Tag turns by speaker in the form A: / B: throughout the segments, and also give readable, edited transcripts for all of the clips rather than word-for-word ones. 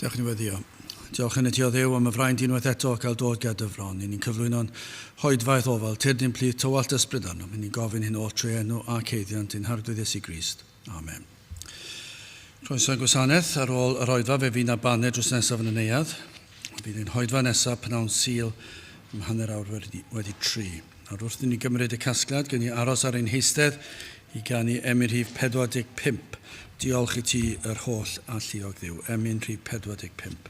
A: Dewch ni weddio. Diolch yn y ti o Dduw am y fraint unwaith eto o cael dod ger dy fron. I ni'n cyflwyno'n hoedfaeth ofal, tyrd i'n plith tywallt ysbryd arnom. I ni'n gofyn hyn oll trwy enw ac haeddiant ein Harglwydd Iesu Grist. Amen. Croeso i'n gwasanaeth. Ar ôl yr oedfa fe fydd 'na baned drws nesaf yn y neuadd. Bydd ein hoedfa nesaf pnawn Sul am hanner awr wedi tri. Nawr wrth i ni gymryd y casgliad, gen i aros ar ein heistedd i ganu emyn rhif 45. Diolch i ti yr holl alluog Dduw. Emyn rhif 45.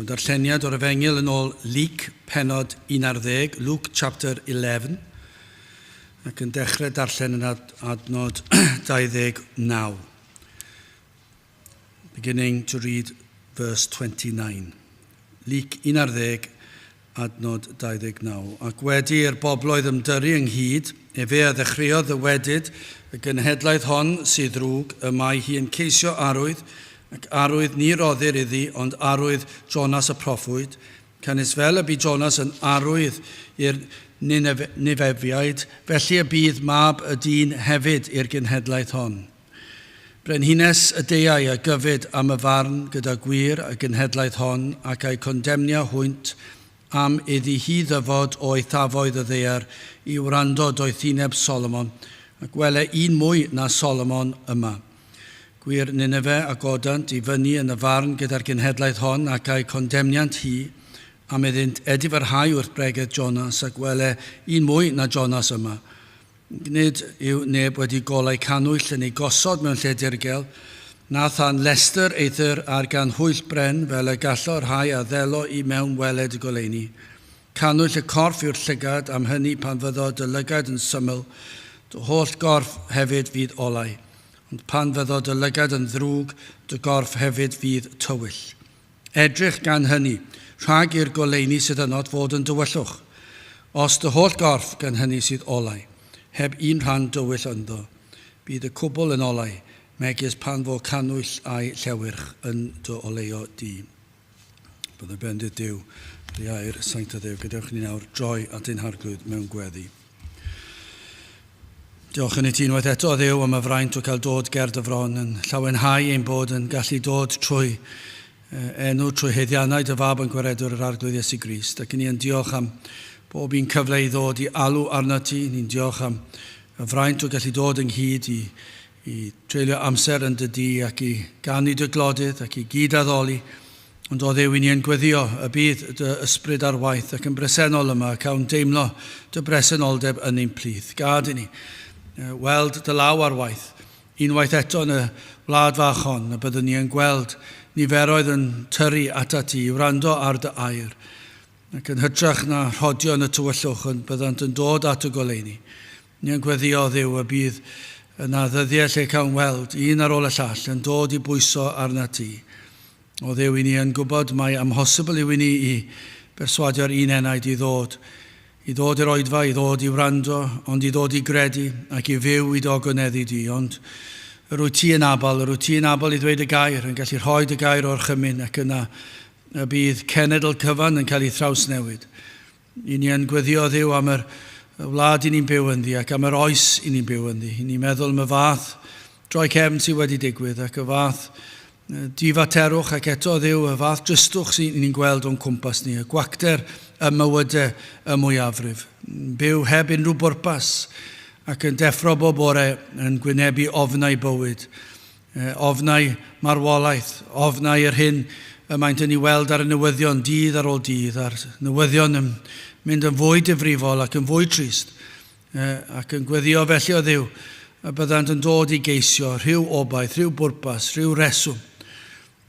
A: Daw darlleniad o'r Efengyl yn ôl Luc, pennod 11, Luke chapter 11, ac yn dechrau darllen yn adnod 29. Beginning to read verse 29. Luc 11, adnod 29. Ac wedi i'r bobloedd ymdyrru ynghyd, efe a ddechreuodd ddywedyd, Y genhedlaeth hon sydd ddrwg, y mae hi yn ceisio arwydd, ac arwydd ni roddir iddi, ond arwydd Jonas y proffwyd. Canys fel y bu Jonas yn arwydd i'r Ninefefiaid, felly y bydd Mab y dyn hefyd i'r genhedlaeth hon. Brenhines y deuai a gyfyd am y farn gyda gwir y genhedlaeth hon, ac a'i condemnia hwynt am iddi hi ddyfod o eithafoedd y ddaear i wrando doethineb Solomon, ac wele un mwy na Solomon yma. Gwir Nineve a godant i fyny yn y farn gyda'r genhedlaeth hon, ac a'i condemniant hi, am iddynt edifarhau wrth bregeth Jonas, ac wele un mwy na Jonas yma. Nid yw neb wedi golau cannwyll yn ei gosod mewn lle dirgel, na than lestr eithr ar ganhwyll bren, fel y gallo rhai a ddelo i mewn weled y goleuni. Cannwyll y corff yw'r llygad, am hynny pan fyddo dy lygaid yn syml, dy holl gorff hefyd fydd olau. Ond pan fyddo dy lygaid yn ddrwg, dy gorff hefyd fydd tywyll. Edrych gan hynny, rhag i'r goleuni sydd ynot fod yn dywyllwch. Os dy holl gorff gan hynny sydd olau, heb un rhan dywyll ynddo, bydd y cwbl yn olau, megis pan fo cannwyll a'i llewyrch yn dy oleuo di. Byddai bendith Duw ar ei air sanctaidd Dduw. Gadewch i ni nawr droi at ein Harglwydd mewn gweddi. Diolch yn i ti unwaith eto, Dduw, am y fraint o cael dod ger dy fron, yn llawenhau ein bod yn gallu dod trwy enw, trwy haeddiannau dy fab yn gwaredwr yr Arglwydd Iesu Grist. Ac i ni yn diolch am bob un cyfle i ddod i alw arnat ti. Ni'n diolch am y fraint o gallu dod ynghyd i treulio amser yn dy dŷ ac i ganu dy glodydd ac i gyd-addoli. Ond o Dduw, i ni yn gweddio y bydd dy ysbryd ar waith ac yn bresennol yma, cawn deimlo dy bresenoldeb yn ein plith. Gad i ni weld dy law ar waith unwaith eto yn y wlad fach hon, y byddwn ni yn gweld niferoedd yn tyrru atat ti i wrando ar dy air, ac yn hytrach na rhodio yn y tywyllwch, yn byddant yn dod at y goleuni. Ni yn gweddio, Dduw, y bydd yna ddyddiau lle cawn weld, un ar ôl y llall, yn dod i bwyso arnat ti. O Dduw, i ni yn gwybod mai amhosibl yw i ni i berswadio'r un enaid i ddod, i ddod i'r oedfa, i ddod i wrando, ond i ddod i gredu ac i fyw i dy ogoneddu di. Ond yr wyt ti yn abl, yr wyt ti yn abl i ddweud y gair, yn gallu rhoi dy gair o'r chymyn, ac yna y bydd cenedl cyfan yn cael ei thrawsnewid. I ni yn gweddio, Dduw, am yr wlad i ni'n byw ynddi ac am yr oes i ni'n byw ynddi. I ni'n meddwl am y fath droi cefn sydd wedi digwydd ac y fath difaterwch ac eto, Dduw, y fath dristwch sy'n ni'n gweld o'n cwmpas ni, y gwacter ym mywydau y mwyafrif. Byw heb unrhyw bwrpas ac yn deffro bob bore yn gwynebu ofnau bywyd, ofnau marwolaeth, ofnau yr hyn y maent yn ei weld ar y newyddion dydd ar ôl dydd, a'r newyddion yn mynd yn fwy difrifol ac yn fwy trist, ac yn gweddio felly o Dduw, y byddant yn dod i geisio rhyw obaith, rhyw bwrpas, rhyw reswm.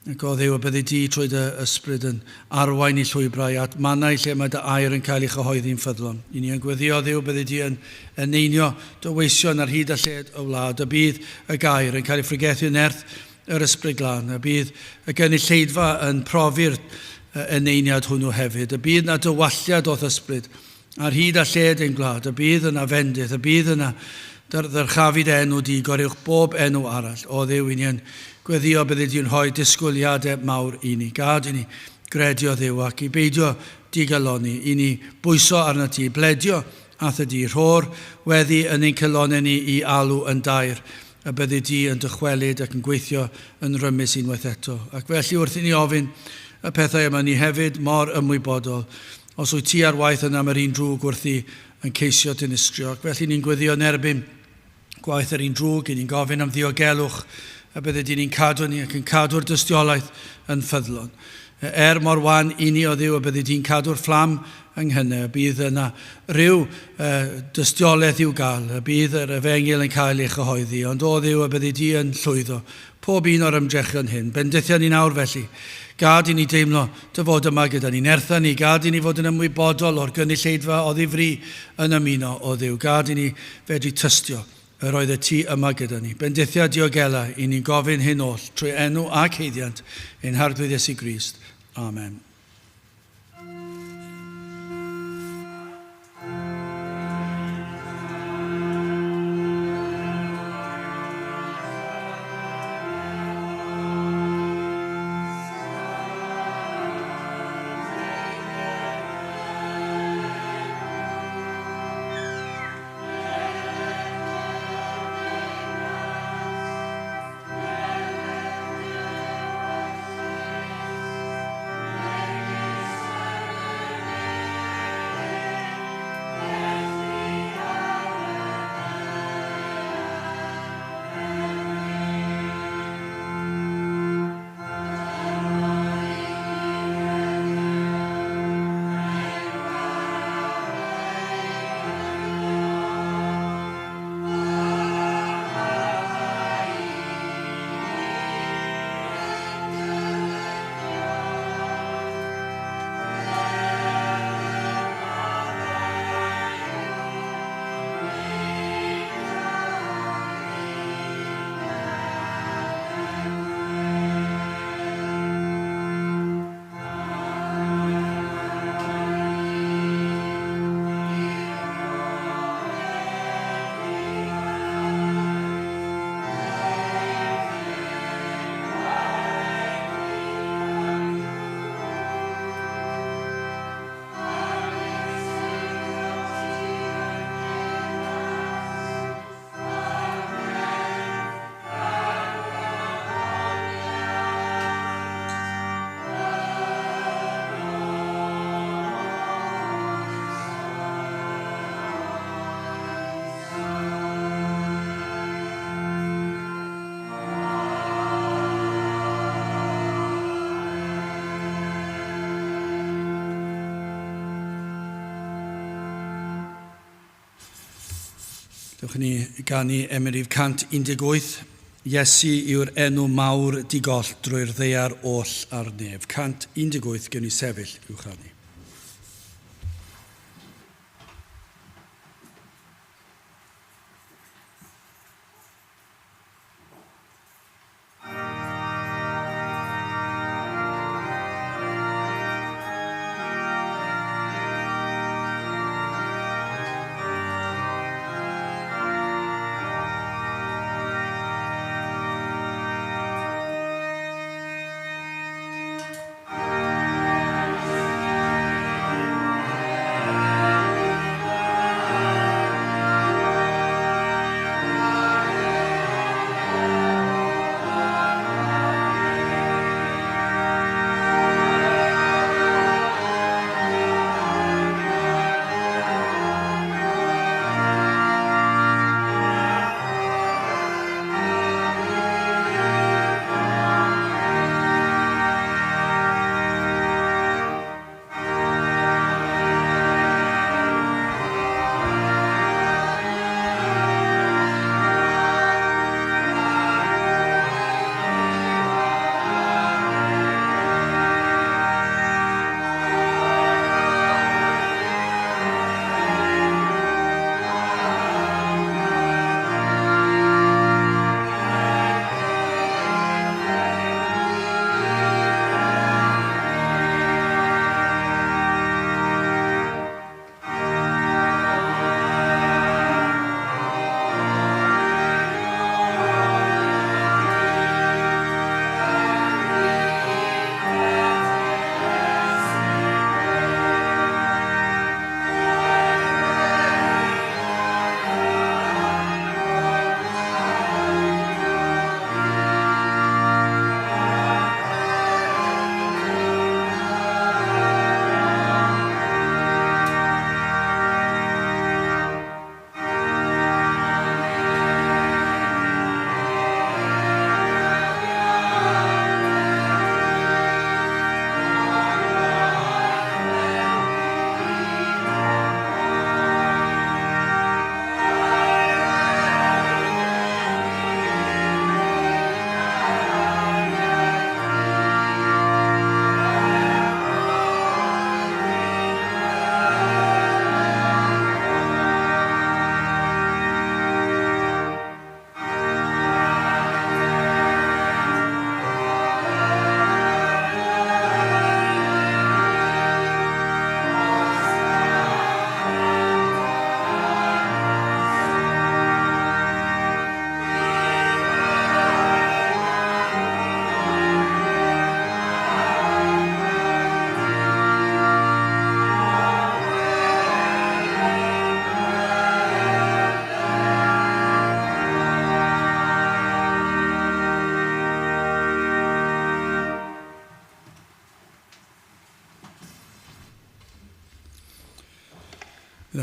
A: Ac o Dduw, y byddi di trwy dy ysbryd yn arwain i llwybrau at mannau lle mae dy air yn cael ei chyhoeddi'n ffyddlon. I ni yn gweddio, Dduw, byddi di yn eneinio dy weision ar hyd a lled y wlad, y bydd y gair yn cael ei phregethu yn nerth yr Ysbryd Glân, y bydd y gynulleidfa yn profi'r eneiniad hwnnw hefyd, y bydd na dywalliad o'th ysbryd ar hyd a lled ein gwlad, y bydd yna fendith, y bydd yna ddyrchafu dy enw di goruwch bob enw arall. O Dduw, i ni yn gweddio byddi di'n rhoi disgwyliadau mawr i ni. Gad i ni gredu o Dduw ac i beidio digalonni, i ni bwyso arnat ti, bledio ath y di, rho'r weddi yn ein calonnau ni i alw yn daer, y byddi di yn dychwelyd ac yn gweithio yn rymus unwaith eto. Ac felly wrth i ni ofyn y pethau yma, ni hefyd mor ymwybodol, os wyt ti ar waith yna mae'r un drwg wrthi yn ceisio dinistrio. Ac felly ni'n gweddio yn erbyn gwaith yr un drwg, i ni'n gofyn am ddiogelwch, y byddi di ni'n cadw ni ac yn cadw'r dystiolaeth yn ffyddlon. Er mor wan i ni o Dduw y byddi di'n cadw'r fflam yng nghynnau, y bydd yna rhyw dystiolaeth i'w gael, y bydd yr efengyl yn cael ei chyhoeddi, ond o Dduw y byddi di yn llwyddo pob un o'r ymdrechion hyn. Bendithia ni nawr felly. Gad i ni deimlo dy fod yma gyda ni. Nertha ni, gad i ni fod yn ymwybodol o'r gynulleidfa oddi fri yn ymuno o Dduw. Gad i ni fedru tystio yr oedd y ti yma gyda ni. Bendithia diogela i ni'n gofyn hyn oll trwy enw ac haeddiant ein Harglwydd Iesu Grist. Amen. Dewch i ni ganu emyn rhif 118. Iesu yw'r enw mawr di-goll drwy'r ddaear oll a'r nef. 118, gewn ni sefyll i'w chanu.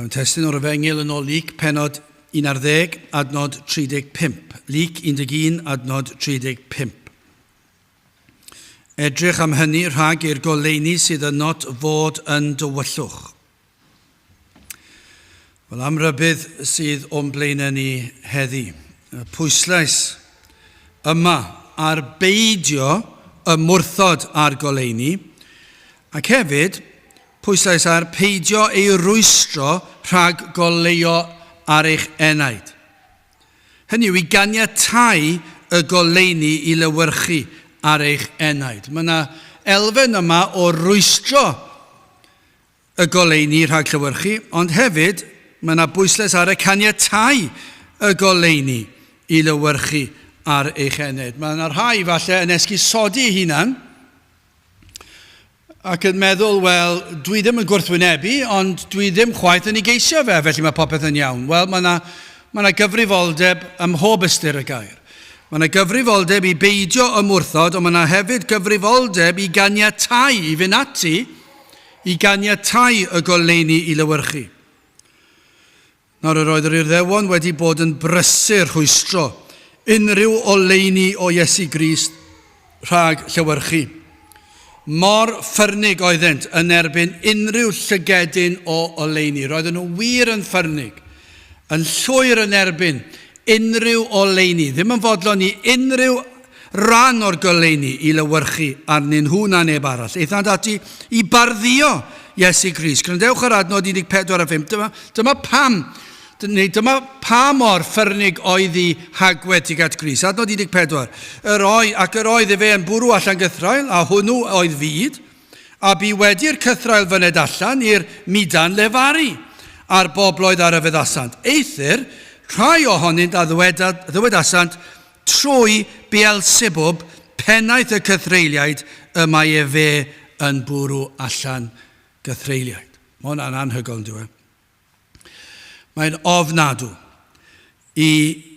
A: Mewn testun o'r Efengyl yn ôl Luc, penod 11, adnod 35. Luc 11, adnod 35. Edrych am hynny rhag i'r goleuni sydd ynot fod yn dywyllwch. Wel, am rybudd sydd o'n blaenau ni heddi. Y pwyslais yma ar beidio ymwrthod â'r goleuni, ac hefyd pwyslais ar peidio ei rwystro rhag goleuo ar eich enaid. Hynny yw, i ganiatáu y goleuni i lewyrchu ar eich enaid. Mae yna elfen yma o rwystro y goleuni rhag llewyrchu, ond hefyd mae yna bwyslais ar y caniatáu y goleuni i lewyrchu ar eich enaid. Mae yna rhai falle yn esgusodi eu hunan ac yn meddwl, wel, dwi ddim yn gwrthwynebu, ond dwi ddim chwaith yn ei geisio fe, felly mae popeth yn iawn. Wel, mae yna, mae yna gyfrifoldeb ym mhob ystyr y gair. Mae yna gyfrifoldeb i beidio ymwrthod, ond mae yna hefyd gyfrifoldeb i ganiatau, i fynd ati, i ganiatau y goleuni i lewyrchu. Nawr yr oedd yr Iddewon wedi bod yn brysur rhwystro unrhyw oleuni o Iesu Grist rhag llewyrchu. Mor ffyrnig oeddent yn erbyn unrhyw llygedyn o oleuni. Roedden nhw wir yn ffyrnig. Yn llwyr yn erbyn unrhyw oleuni, ddim yn fodlon i unrhyw ran o'r goleuni i lewyrchu arnyn nhw na neb arall. Aethant ati i barddio Iesu Grist. Gwrandewch ar adnod 14 a 5. Dyma, dyma pam, neu dyma pa mor ffyrnig oedd i hagwedd tuag at Grist. Adnod 14. Yr oedd, ac yr oedd efe yn bwrw allan gythraul, a hwnnw oedd fyd, A bu wedi i'r cythraul fyned allan i'r mudan lefaru, a'r bobloedd a ryfeddasant. Eithr rhai ohonynt a ddywedasant, Trwy Beelsebub, pennaeth y cythreuliaid, y mae efe yn bwrw allan gythreuliaid. Mae hwnna'n anhygoel, yn dyw e? Mae'n ofnadw i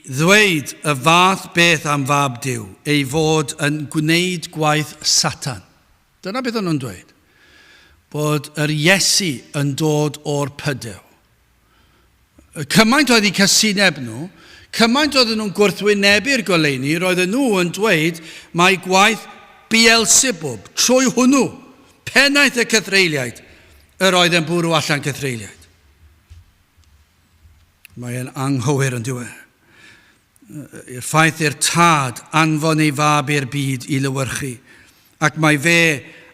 A: ddweud y fath beth am Fab Duw, ei fod yn gwneud gwaith Satan. Dyna beth o'n nhw'n dweud. Bod yr Iesu yn dod o'r pydew. Cymaint oedd eu casineb nhw, cymaint oedden nhw'n gwrthwynebu'r goleuni, roedden nhw yn dweud mai gwaith Beelzebub, trwy hwnnw, pennaeth y cythreuliaid, yr oedd e'n bwrw allan cythreuliaid. Mae e'n anghywir yn dyw e. I'r ffaith i'r tad anfon ei fab i'r byd i lywyrchu, ac mae fe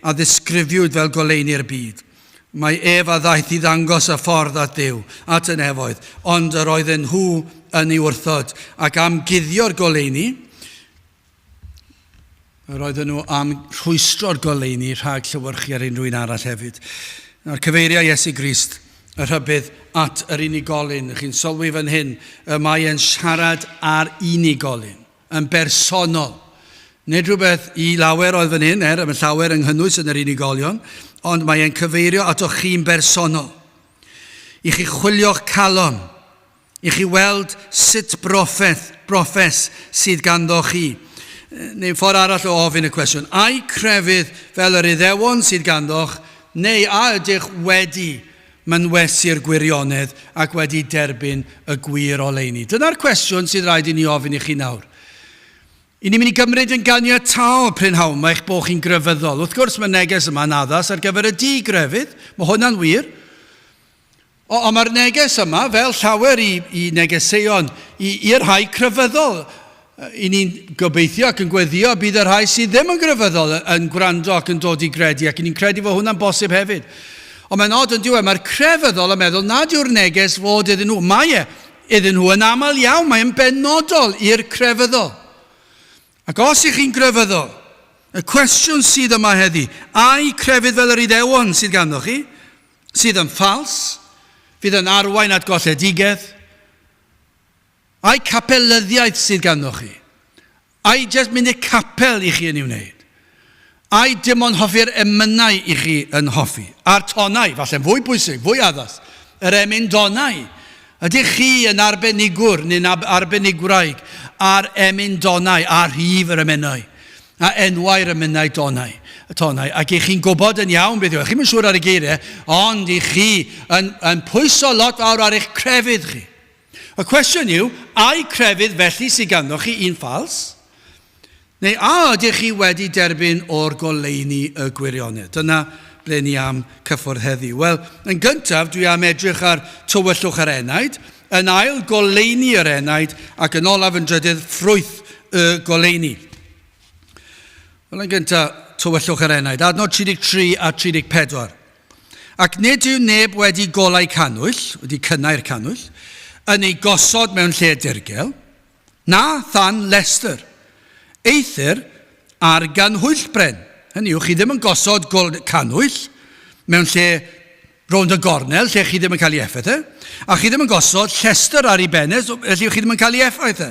A: a ddisgrifiwyd fel goleuni'r byd. Mae ef a ddaeth i ddangos y ffordd at Dduw, at y nefoedd, ond yr oedden nhw yn ei wrthod, ac am guddio'r goleuni, yr oedden nhw am rhwystro'r goleuni rhag llewyrchu ar unrhyw un arall hefyd. Nawr cyfeiria Iesu Grist y rhybudd at yr unigolyn. Chi'n sylwi fan hyn, y mae e'n siarad ar unigolyn, yn bersonol. Nid rhywbeth i lawer oedd fan hyn, er, mae llawer yng nghynnwys yn yr unigolion, ond mae e'n cyfeirio atoch chi'n bersonol. I chi chwilio'ch calon, I chi weld sut broffeth, broffes sydd ganddo chi. Neu ffordd arall o ofyn y cwestiwn, ai crefydd fel yr Iddewon sydd ganddoch, neu a ydych wedi mynwesu'r gwirionedd ac wedi derbyn y gwir oleuni? Dyna'r cwestiwn sydd rhaid i ni ofyn i chi nawr. I ni'n mynd i gymryd yn ganiataol prynhawn ma eich bod chi'n grefyddol. Wrth gwrs mae neges yma'n addas ar gyfer y di-grefydd, mae hwnna'n wir. O, ond mae'r neges yma, fel llawer i, i negeseuon, i, i'r rhai crefyddol, i ni'n gobeithio ac yn gweddio bydd y rhai sydd ddim yn grefyddol yn gwrando ac yn dod i gredu, ac i ni'n credu fod hwnna'n bosib hefyd. Ond mae'n od yn diwedd, mae'r crefyddol yn meddwl nad yw'r neges fod iddyn nhw. Mae e iddyn nhw yn aml iawn, mae'n benodol i'r crefyddol. Ac os ych chi'n grefyddol, y cwestiwn sydd yma heddi, ai crefydd fel yr Iddewon sydd ganddo chi, sydd yn ffals, fydd yn arwain at golledigaeth? Ai capelyddiaeth sydd ganddo chi? Ai jyst mynd i'r capel i chi yn ei wneud? Ai dim ond hoffi'r emynau i chi yn hoffi? A'r tonau, falle'n fwy pwysig, fwy addas, yr emyn donau. Ydych chi yn arbenigwr neu'n arbenigwraig ar emyn donau a rhif yr emynau? A enwau'r emynau donau, y tonau, ac i chi'n gwybod yn iawn beth yw e. Chi'm yn siŵr ar y geiriau, ond i chi yn, yn pwyso lot fawr ar eich crefydd chi. Y cwestiwn yw, ai crefydd felly sydd ganddo chi un ffals? Neu a ydych chi wedi derbyn o'r goleuni y gwirionedd? Dyna ble ni am cyffwrdd heddiw. Wel, yn gyntaf, dwi am edrych ar tywyllwch yr enaid, yn ail, goleuni yr enaid, ac yn olaf yn drydydd, ffrwyth y goleuni. Wel, yn gyntaf, tywyllwch yr enaid. Adnod 33 a 34. Ac nid yw neb wedi golau cannwyll, wedi cynnau'r cannwyll, yn ei gosod mewn lle dirgel, na than lestr, eithr ar ganhwyllbren. Hynny yw, chi ddim yn gosod cannwyll mewn lle rownd y gornel lle chi ddim yn cael ei effaith e, a chi ddim yn gosod llestr ar ei ben e, felly chi ddim yn cael ei effaith e.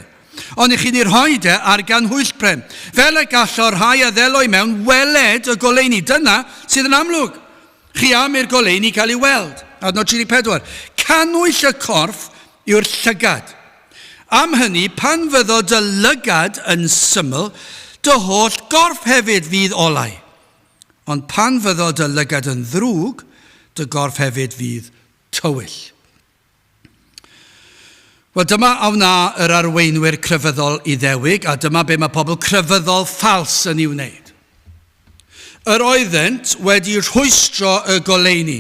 A: Ond i chi'n ei rhoi e ar ganhwyllbren, fel y gallo'r rhai a ddelo i mewn weled y goleuni. Dyna sydd yn amlwg. Chi am i'r goleuni cael ei weld. Adnod 34. Cannwyll y corff yw'r llygad. Am hynny, pan fyddo dy lygad yn syml, dy holl gorff hefyd fydd olau. Ond pan fyddo dy lygad yn ddrwg, dy gorff hefyd fydd tywyll. Wel, dyma a wna yr arweinwyr crefyddol Iddewig, a dyma be mae pobl crefyddol ffals yn ei wneud. Yr oeddent wedi rhwystro y goleuni.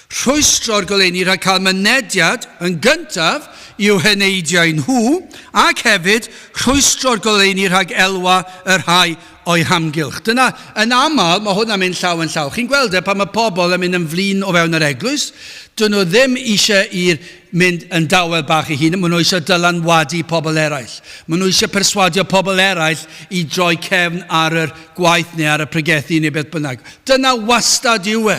A: Rhwystro'r goleuni rhag cael mynediad yn gyntaf i'w heneidiau nhw, ac hefyd rhwystro'r goleuni rhag elwa y rhai o'i hamgylch. Dyna, yn aml, mae hwnna'n mynd llaw yn llaw. Chi'n gweld e pan mae pobl yn mynd yn flin o fewn yr eglwys, dyn nhw ddim eisiau i'r mynd yn dawel bach eu hunain, maen nhw eisiau dylanwadu pobl eraill. Maen nhw eisiau perswadio pobl eraill i droi cefn ar yr gwaith neu ar y pregethu neu beth bynnag. Dyna wastad yw e.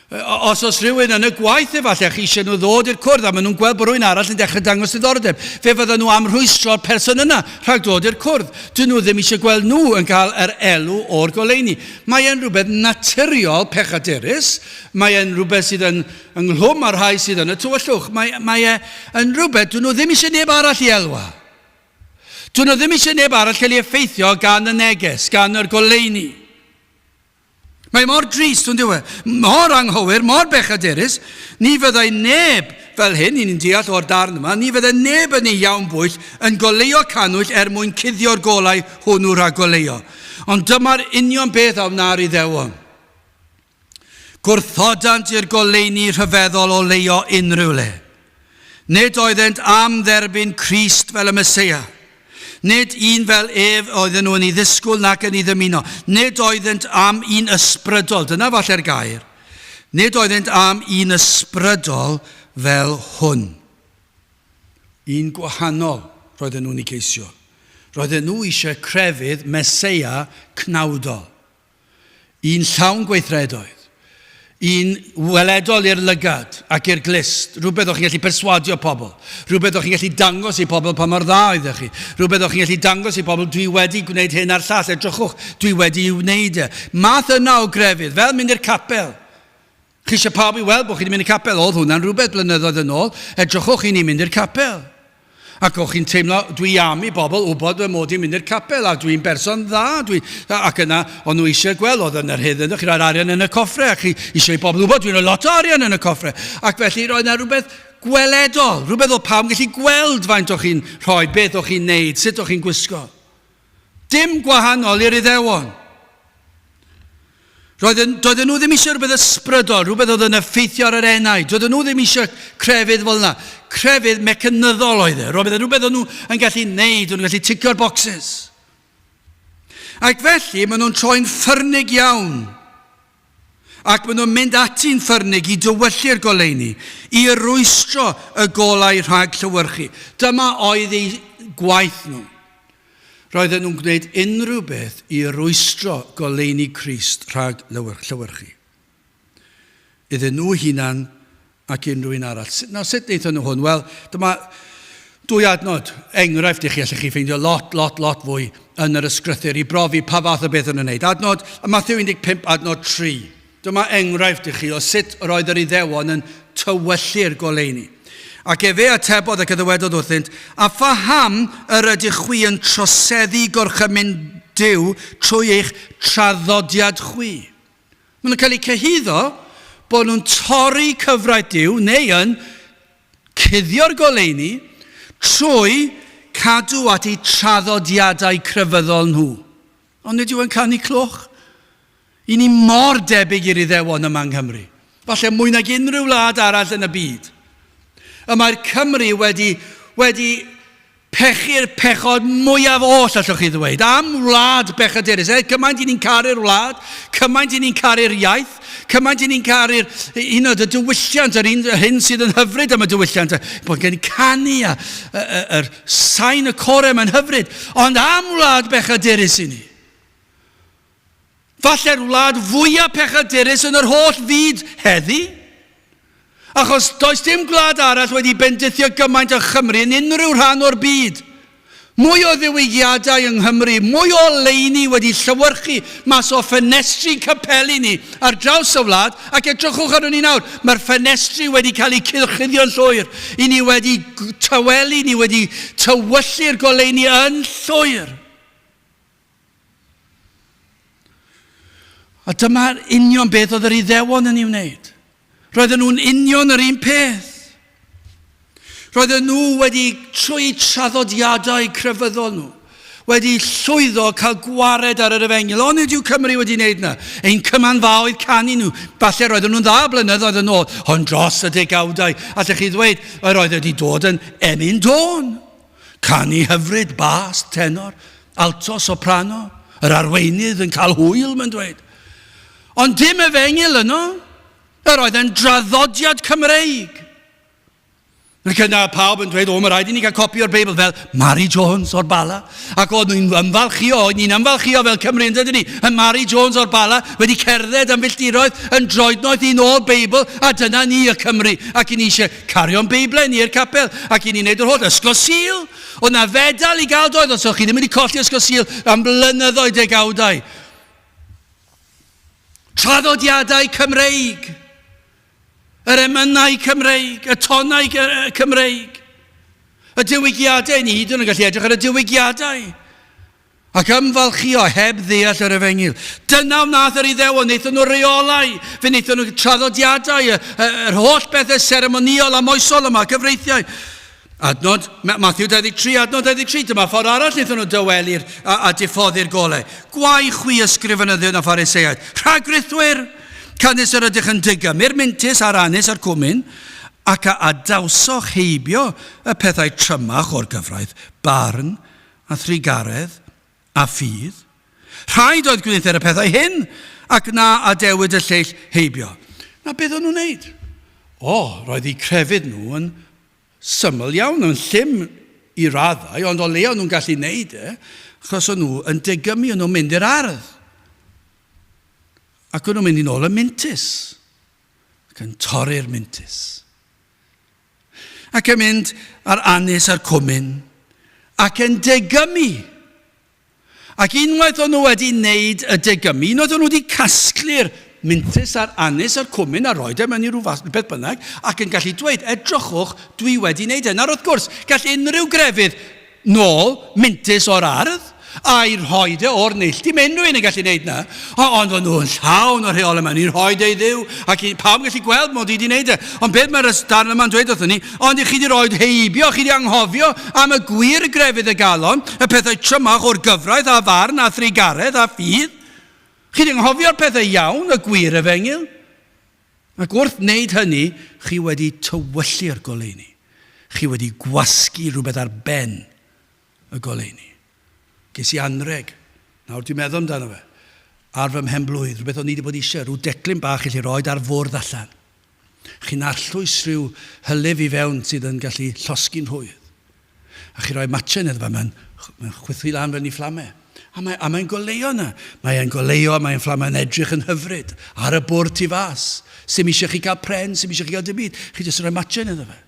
A: Os oes rhywun yn y gwaith efallai, chi eisiau nhw ddod i'r cwrdd a maen nhw'n gweld bod rhywun arall yn dechrau dangos diddordeb, fe fydden nhw am rhwystro'r person yna rhag dod i'r cwrdd. Dyn nhw ddim eisiau gweld nhw yn cael yr elw o'r goleuni. Mae e'n rhywbeth naturiol pechadurus, mae e'n rhywbeth sydd yn ynghlwm â'r rhai sydd yn y tywyllwch. Mae, mae e yn rhywbeth dyn nhw ddim eisiau neb arall i elwa. Dyn nhw ddim eisiau neb arall cael ei effeithio gan y neges, gan yr goleuni. Mae mor drist, ond yw e? Mor anghywir, mor bechadurus. Ni fyddai neb fel hyn, ni'n deall o'r darn yma, ni fyddai neb yn ei iawn bwyll yn goleuo cannwyll er mwyn cuddio'r golau hwnnw rhag goleuo. Ond dyma'r union beth a wna'r Iddewon. Gwrthodant i'r goleuni rhyfeddol oleuo unrhyw le. Nid oeddent am dderbyn Crist fel y Meseia. Nid un fel ef oedden nhw yn ei ddisgwyl nac yn ei ddymuno. Nid oeddent am un ysbrydol, dyna falle'r gair. Nid oeddent am un ysbrydol fel hwn. Un gwahanol roedden nhw'n ei ceisio. Roedden nhw eisiau crefydd Meseia cnawdol. Un llawn gweithredoedd. Un weledol i'r lygad ac i'r glust. Rhywbeth o'ch chi'n gallu perswadio pobl. Rhywbeth o'ch chi'n gallu dangos i pobl pa mor dda oeddech chi. Rhywbeth o'ch chi'n gallu dangos i pobl, dwi wedi gwneud hyn a'r llall, edrychwch, dwi wedi ei wneud e. Math yna o grefydd, fel mynd i'r capel. Chi eisiau pawb i weld bod chi wedi mynd i'r capel. Oedd hwnna'n rhywbeth blynyddoedd yn ôl. Edrychwch, i ni'n mynd i'r capel. Ac o'ch chi'n teimlo, dwi am i bobl wybod fy mod i'n mynd i'r capel a dwi'n berson dda. Dwi, ac yna, o'n nhw eisiau gweld, oedd yna'r hyn yna, chi roi'r arian yn y coffre, a chi eisiau i bobl wybod, dwi'n rhoi lot o arian yn y coffre. Ac felly roedd yna rhywbeth gweledol, rhywbeth oedd pawb yn gallu gweld faint o'ch chi'n rhoi, beth o'ch chi'n neud, sut o'ch chi'n gwisgo. Dim gwahanol i'r Iddewon. Roedden, doedden nhw ddim eisiau rhywbeth ysbrydol, rhywbeth oedd yn effeithio ar yr enau. Doedden nhw ddim eisiau crefydd fel yna. Crefydd mecanyddol oedd e. Roedd rhywbeth o'n nhw yn gallu neud, o'n nhw'n gallu ticio'r boxes. Ac felly, maen nhw'n troi'n ffyrnig iawn. Ac maen nhw'n mynd ati'n ffyrnig i dywyllu'r goleuni, i rwystro y golau rhag llewyrchu. Dyma oedd eu gwaith nhw. Roedden nhw'n gwneud unrhyw beth i rwystro goleuni Crist rhag llewyrchu. Iddyn nhw hunan ac unrhyw un arall. Nawr, sut wnaethon nhw hwn? Wel, dyma dwy adnod enghraifft i chi, allech chi ffeindio lot, lot, lot fwy yn yr ysgrythur i brofi pa fath o beth o'n nhw'n wneud. Adnod, Matthew 15, adnod 3. Dyma enghraifft i chi o sut yr oedd yr Iddewon yn tywyllu'r goleuni. Ac efe atebodd ac a ddywedodd wrthynt, A phaham yr ydych chwi yn troseddu gorchymyn Duw trwy eich traddodiad chwi? Maen nhw'n cael eu cyhuddo bod nhw'n torri cyfraith Duw neu yn cuddio'r goleuni trwy cadw at eu traddodiadau crefyddol nhw. Ond nid yw e'n canu cloch. I ni mor debyg i'r Iddewon yma yng Nghymru. Falle mwy nag unrhyw wlad arall yn y byd. Y mae'r Cymry wedi, wedi pechu'r pechod mwyaf oll, allwch chi ddweud, am wlad bechadurus. Er cymaint i ni'n caru'r wlad, cymaint i ni'n caru'r iaith, cymaint i ni'n caru'r un oed y diwylliant, yr un, yr hyn sydd yn hyfryd am y diwylliant, bod gen canu a yr sain y core mae'n hyfryd, ond am wlad bechadurus i ni. Falle'r wlad fwyaf pechadurus yn yr holl fyd heddi. Achos does dim gwlad arall wedi bendithio gymaint â Chymru yn unrhyw rhan o'r byd. Mwy o ddiwygiadau yng Nghymru, mwy o oleuni wedi llewyrchu mas o ffenestri capeli ni ar draws y wlad, ac edrychwch arnon ni nawr, mae'r ffenestri wedi cael eu cylchuddio'n llwyr. I ni wedi tawelu, ni wedi tywyllu'r goleuni yn llwyr. A dyma'r union beth oedd yr Iddewon yn ei wneud. Roedden nhw'n union yr un peth. Roedden nhw wedi, trwy traddodiadau crefyddol nhw, wedi llwyddo cael gwared ar yr efengyl. Onid yw Cymru wedi wneud yna? Ein cymanfaoedd canu nhw. Falle roedden nhw'n dda blynyddoedd yn ôl, ond dros y degawdau, allech chi ddweud, yr oedd wedi dod yn emyn dôn. Canu hyfryd, bas, tenor, alto, soprano, yr arweinydd yn cael hwyl, mae'n dweud. Ond dim efengyl yno. Yr oedd yn draddodiad Cymreig. Ac yna pawb yn dweud, o, mae rhaid i ni gael copi o'r Beibl fel Mary Jones o'r Bala. Ac oedd nhw'n ymfalchio, oedd ni'n ymfalchio fel Cymru yn dydyn ni, yn Mary Jones o'r Bala, wedi cerdded am filltiroedd yn droednoeth i nôl Beibl, a dyna ni y Cymru. Ac i ni eisiau cario'n Beiblau ni i'r capel, ac i ni wneud yr holl ysgol Sul. Oedd na fedal i gael doedd, os o'ch chi ddim wedi colli ysgol Sul am blynyddoedd degawdau. Traddodiadau Cymreig. Yr emynau Cymreig, y tonau Cymreig, y diwygiadau, ni hyd yn oed yn gallu edrych ar y diwygiadau ac ymfalchio heb ddeall yr efengyl. Dyna wnaeth yr Iddewon, wnaethon nhw reolau, fe wnaethon nhw traddodiadau, yr holl bethau seremonïol a moesol yma, cyfreithiau. Adnod, Matthew 23, adnod 23, dyma ffordd arall wnaethon nhw dywelu'r a, a diffoddi'r golau. Gwae chwi ysgrifenyddion a phariseaid, rhagrithwyr! Canys yr ydych yn digymu'r mintys a'r anus a'r cwmin, ac a adawsoch heibio y pethau trymach o'r gyfraith, barn a thrugaredd a ffydd. Rhaid oedd gwneuthur y pethau hyn, ac na adewid y lleill heibio. Na beth o'n nhw'n wneud? O, roedd eu crefydd nhw yn Syml iawn, yn llym i raddau, ond o leia o'n nhw'n gallu neud e, achos o'n nhw yn degymu, o'n nhw'n mynd i'r ardd. Ac o'n nhw'n mynd i nôl y mintys, ac yn torri'r mintys. Ac yn mynd ar anus a'r cwmin, ac yn degymu. Ac unwaith o'n nhw wedi wneud y degymu, unwaith o'n nhw wedi casglu'r mintys a'r anus a'r cwmin a roed e mewn i rhyw fath, beth bynnag, ac yn gallu dweud, edrychwch, dwi wedi wneud e. Nawr wrth gwrs, gall unrhyw grefydd nôl mintys o'r ardd, a'i rhoi e o'r neilltu. Mae unrhyw un yn gallu wneud na. O, ond o'n nhw'n llawn o'r rheol yma, ni'n rhoi e i Dduw, ac pawb yn gallu gweld mod i wedi wneud e. Ond beth mae'r darn yma'n dweud wrthyn ni, ond i chi wedi rhoi heibio, chi wedi anghofio am y gwir grefydd y galon, y pethau trymach o'r gyfraith a farn a thrugaredd a ffydd. Chi wedi anghofio'r pethau iawn, y gwir efengyl. Ac wrth wneud hynny, chi wedi tywyllu'r goleuni. Chi wedi gwasgu rhywbeth ar ben y goleuni. Ges i anrheg, nawr dwi'n meddwl amdano fe, ar fy mhen-blwydd, rhywbeth o'n i wedi bod eisiau, rhyw declyn bach i chi roed ar fwrdd allan. Chi'n arllwys rhyw hylif i fewn sydd yn gallu llosgi'n rhwydd. A chi roi matchen iddo fe, mae'n mae chwythu lan fel ni fflamau. A mae'n a mae goleuo yna. Mae'n goleuo, mae'n fflamau'n edrych yn hyfryd ar y bwrdd tu fas. Sim eisiau chi gael pren, sim eisiau chi gael dim byd. Chi jyst rhoi matchen iddo fe.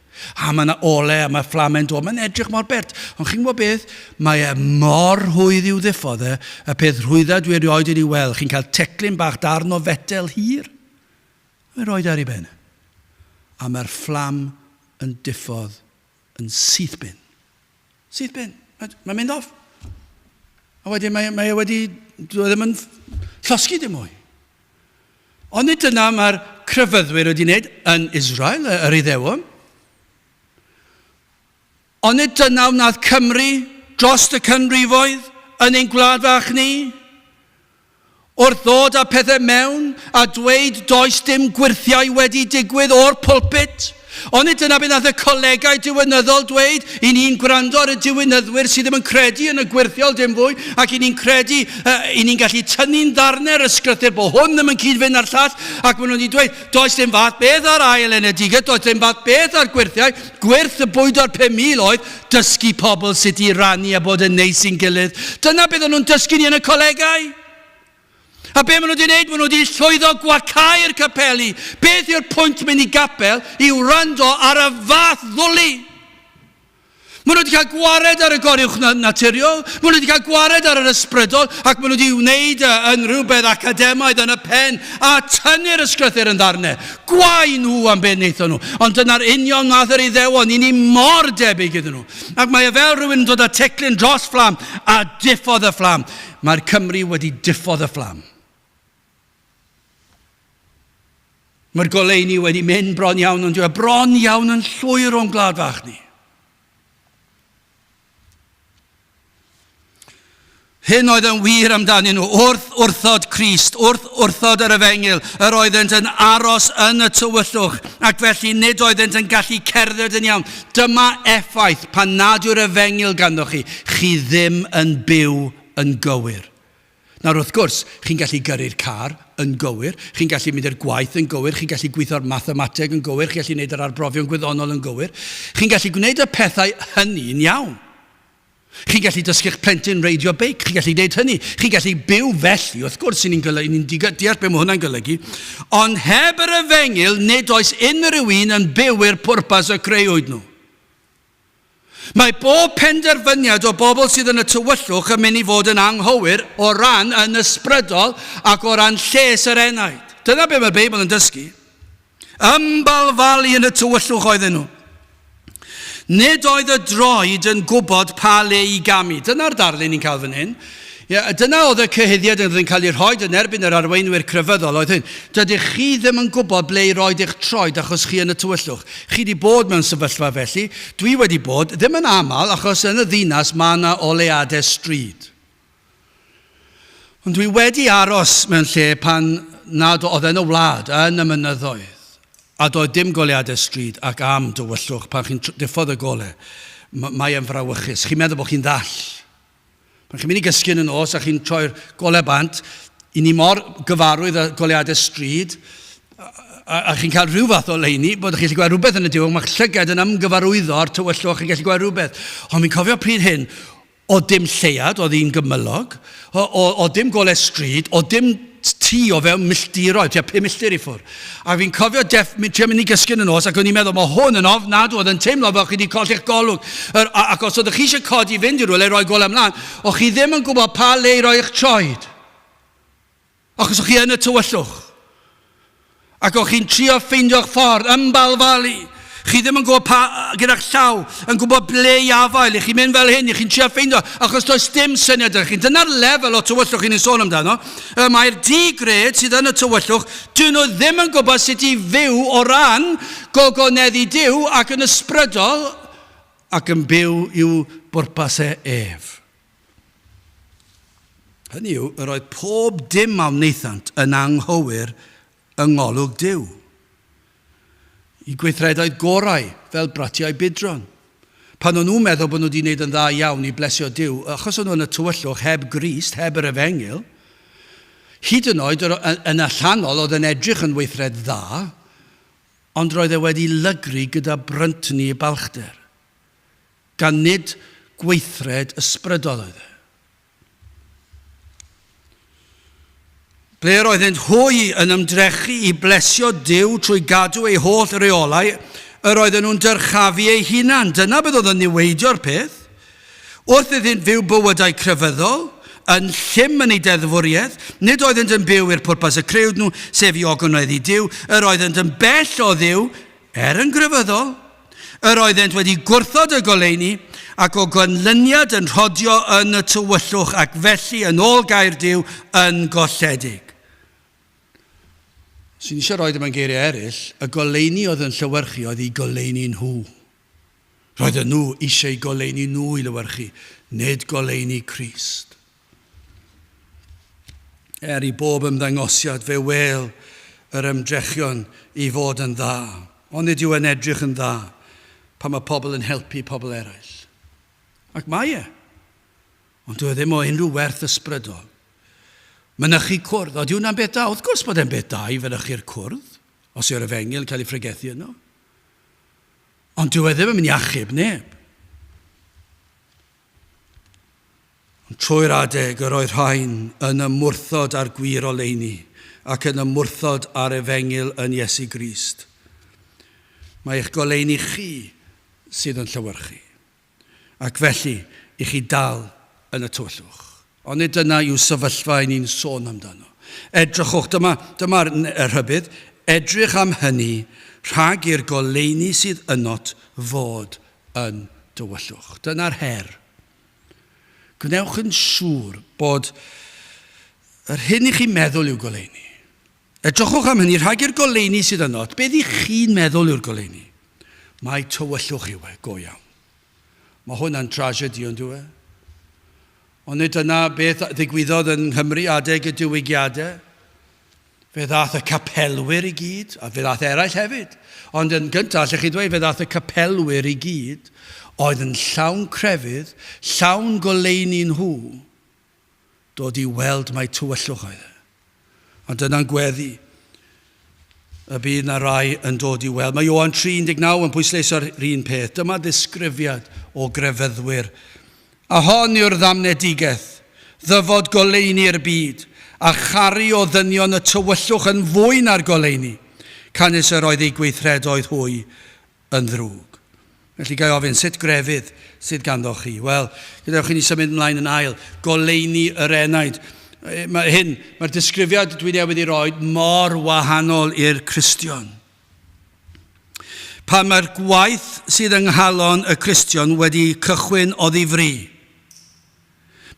A: A mae yna ole a mae fflamau'n dod. Mae'n edrych mor bert. Ond chi'n gwybod beth? Mae e mor rhwydd i'w ddiffodd e. Y peth rhwydda dwi erioed wedi weld. Chi'n cael teclyn bach darn o fetel hir. Mae'n rhoi ar ei ben. A mae'r fflam yn diffodd yn syth bin. Syth bin. Mae'n mynd off. A wedyn mae, mae e wedi, dwi e ddim yn llosgi dim mwy. Ond nid dyna mae'r crefyddwyr wedi wneud yn Israel, yr Iddewon. Ond nid dyna wnaeth Cymru dros y canrifoedd yn ein gwlad fach ni. Wrth ddod â pethau mewn a dweud does dim gwyrthiau wedi digwydd o'r pulpit. Onid dyna beth nath y colegau diwinyddol dweud? I ni'n gwrando ar y diwinyddwyr sydd ddim yn credu yn y gwyrthiol dim fwy, ac i ni'n credu, uh, i ni'n gallu tynnu'n ddarnau'r ysgrythur bod hwn ddim yn cyd-fynd â'r llall, ac maen nhw'n wedi dweud, does dim fath beth ar ail enedigaeth, does dim fath beth ar gwyrthiau, gwyrth y bwydo'r 5,000 oedd dysgu pobl sut i rannu a bod yn neis i'n gilydd. Dyna beth o'n nhw'n dysgu ni yn y colegau. A be maen nhw wedi wneud? Maen nhw wedi llwyddo gwacau'r capeli. Beth yw'r pwynt mynd i gapel i wrando ar y fath ddwli? Maen nhw wedi cael gwared ar y goruwch naturiol, maen nhw wedi cael gwared ar yr ysbrydol, ac maen nhw wedi wneud yn rhywbeth academaidd yn y pen a tynnu'r ysgrythur yn ddarnau. Gwae nhw am beth wnaethon nhw. Ond dyna'r union wnaeth yr Iddewon, i ni mor debyg iddyn nhw. Ac mae e fel rhywun yn dod â teclyn dros fflam a diffodd y fflam. Mae'r Cymry wedi diffodd y fflam. Mae'r goleuni wedi mynd bron iawn ond e bron iawn yn llwyr o'n gwlad fach ni. Hyn oedd yn wir amdanyn nhw. Wrth wrthod Crist, wrth wrthod yr efengyl, yr oeddent yn aros yn y tywyllwch, ac felly nid oeddent yn gallu cerdded yn iawn. Dyma effaith pan nad yw'r efengyl ganddoch chi. Chi ddim yn byw yn gywir. Nawr wrth gwrs, chi'n gallu gyrru'r car yn gywir, chi'n gallu mynd i'r gwaith yn gywir, chi'n gallu gweithio'r mathemateg yn gywir, chi'n gallu gwneud yr arbrofion gwyddonol yn gywir. Chi'n gallu gwneud y pethau hynny'n iawn. Chi'n gallu dysgu'ch plentyn reidio beic, chi'n gallu gwneud hynny. Chi'n gallu byw felly, wrth gwrs, ni'n ni deall beth mae hwnna'n golygu. Ond heb yr efengyl, nid oes unrhyw un yn byw i'r pwrpas y creuwyd nhw. Mae bob penderfyniad o bobl sydd yn y tywyllwch yn mynd i fod yn anghywir o ran yn ysbrydol ac o ran lles yr enaid. Dyna beth mae'r Beibl yn dysgu. Ymbalfalu yn y tywyllwch oedden nhw. Nid oedd y droed yn gwybod pa le i gamu. Dyna'r darlun ni'n cael fan hyn. Ie, dyna oedd y cyhuddiad yn cael ei rhoi yn erbyn yr arweinwyr crefyddol oedd hyn. Dydych chi ddim yn gwybod ble i roed eich troed achos chi yn y tywyllwch. Chi wedi bod mewn sefyllfa felly. Dwi wedi bod, ddim yn aml, achos yn y ddinas mae yna oleadau stryd. Ond dwi wedi aros mewn lle pan nad oedd yn y wlad, yn y mynyddoedd, a doedd dim goleadau stryd ac am dywyllwch pan chi'n diffodd y gole, mae e'n frawychus. Chi'n meddwl bod chi'n ddall. Pan chi'n mynd i gysgu yn y nos a chi'n troi'r gole bant, i ni mor gyfarwydd â goleadau stryd, a, a, a chi'n cael rhyw fath o leini, bod chi'n gallu gweld rhywbeth yn y diwedd, mae'ch llygad yn ymgyfarwyddo â'r tywyllwch, chi'n gallu gweld rhywbeth. Ond fi'n cofio pryd hyn, O dim lleuad, oedd hi'n gymylog, o, o, o dim golau stryd, o dim tŷ o fewn milltiroedd, tua 5 milltir i ffwrdd. A fi'n cofio def, trio mynd i gysgu yn y nos ac o'n i'n meddwl, mae hwn yn ofnadw, oedd yn teimlo fel chi wedi colli'ch golwg. Yr, a, ac os oeddech chi eisiau codi i fynd i rywle i roi golau ymlaen, o'ch chi ddim yn gwybod pa le i roi eich troed. Achos o'ch chi yn y tywyllwch. Ac o'ch chi'n trio ffeindio'ch ffordd, ymbalfalu. Chi ddim yn gwybod pa, gyda'ch llaw, yn gwybod ble i afael, i chi'n mynd fel hyn, i chi'n trio ffeindio, achos does dim syniad ydych chi. Dyna'r lefel o tywyllwch chi'n ei sôn amdano. Y mae'r di-gred sydd yn y tywyllwch, dyn nhw ddim yn gwybod sut i fyw o ran gogoneddu Duw ac yn ysbrydol ac yn byw i'w bwrpas e ef. Hynny yw, yr oedd pob dim a wnaethant yn anghywir yng ngolwg Duw. Y gweithredoedd gorau, fel bratiau budron. Pan o'n nhw'n meddwl bod nhw wedi gwneud yn dda iawn i blesio Duw, achos o'n nhw yn y tywyllwch heb Grist, heb yr efengyl, hyd yn oed yn allanol oedd yn edrych yn weithred dda, ond roedd e wedi lygru gyda bryntni balchder. Gan nid gweithred ysbrydol oedd e. Ble yr oeddent hwy yn ymdrechu i blesio Duw trwy gadw ei holl reolau, yr oedden nhw'n dyrchafu eu hunan. Dyna beth oedd yn niweidio'r peth. Wrth iddynt fyw bywydau crefyddol, yn llym yn eu deddfwriaeth, nid oeddent yn byw i'r pwrpas y crëwyd nhw, sef i ogonoeddu Duw, yr oeddent yn bell o Dduw, Er yn grefyddol, yr oeddent wedi gwrthod y goleuni, ac o ganlyniad yn rhodio yn y tywyllwch, ac felly, yn ôl gair Duw, yn golledig. Sy'n eisiau rhoi mewn geiriau eraill, y goleuni oedd yn llewyrchu oedd eu goleuni nhw. Roedden nhw eisiau goleuni nhw i lewyrchu, nid goleuni Crist. Er i bob ymddangosiad fe wêl yr ymdrechion i fod yn dda, ond nid yw e'n edrych yn dda pan mae pobl yn helpu pobl eraill. Ac mae e. Ond dyw e ddim o unrhyw werth ysbrydol. Mynychu cwrdd, oeddi hwnna'n beth da? Wrth gwrs bod e'n beth da i fynychu'r cwrdd, os yw'r efengyl yn cael ei phregethu yno. Ond dyw e ddim yn mynd i achub neb. Ond trwy'r adeg yr oedd rhain yn ymwrthod â'r gwir oleuni ac yn ymwrthod â'r efengyl yn Iesu Grist. Mae eich goleuni chi sydd yn llewyrchu, ac felly i chi dal yn y tywyllwch. Ond nid dyna yw sefyllfa i ni'n sôn amdano. Edrychwch, dyma, dyma'r rhybudd, edrych am hynny rhag i'r goleuni sydd ynot fod yn dywyllwch. Dyna'r her. Gwnewch yn siŵr bod yr hyn i chi'n meddwl yw goleuni. Edrychwch am hynny, rhag i'r goleuni sydd yno, beth i chi'n meddwl yw'r goleuni? Mae tywyllwch yw e, go iawn. Mae hwnna'n tragedy, ond yw e? Ond nid dyna beth ddigwyddodd yn Nghymru adeg y diwygiadau. Fe ddaeth y capelwyr i gyd, a fe ddaeth eraill hefyd. Ond yn gyntaf, allech chi ddweud, fe ddaeth y capelwyr i gyd, oedd yn llawn crefydd, llawn goleuni nhw, dod i weld mai tywyllwch oedd e. A dyna'n gweddi y bydd na rai yn dod i weld. Mae Ioan 3.19 yn pwysleisio'r un peth. Dyma ddisgrifiad o grefyddwyr. A hon yw'r ddamnedigaeth, ddyfod goleuni i'r byd, a charu o ddynion y tywyllwch yn fwy na'r goleuni, canys yr oedd eu gweithredoedd hwy yn ddrwg. Felly ga i ofyn, sut grefydd sydd ganddoch chi? Wel, gadewch i ni symud ymlaen yn ail, goleuni yr enaid. Mae hyn, mae'r disgrifiad dwi newydd ei roi mor wahanol i'r Cristion. Pan mae'r gwaith sydd yng nghalon y Cristion wedi cychwyn oddi fri,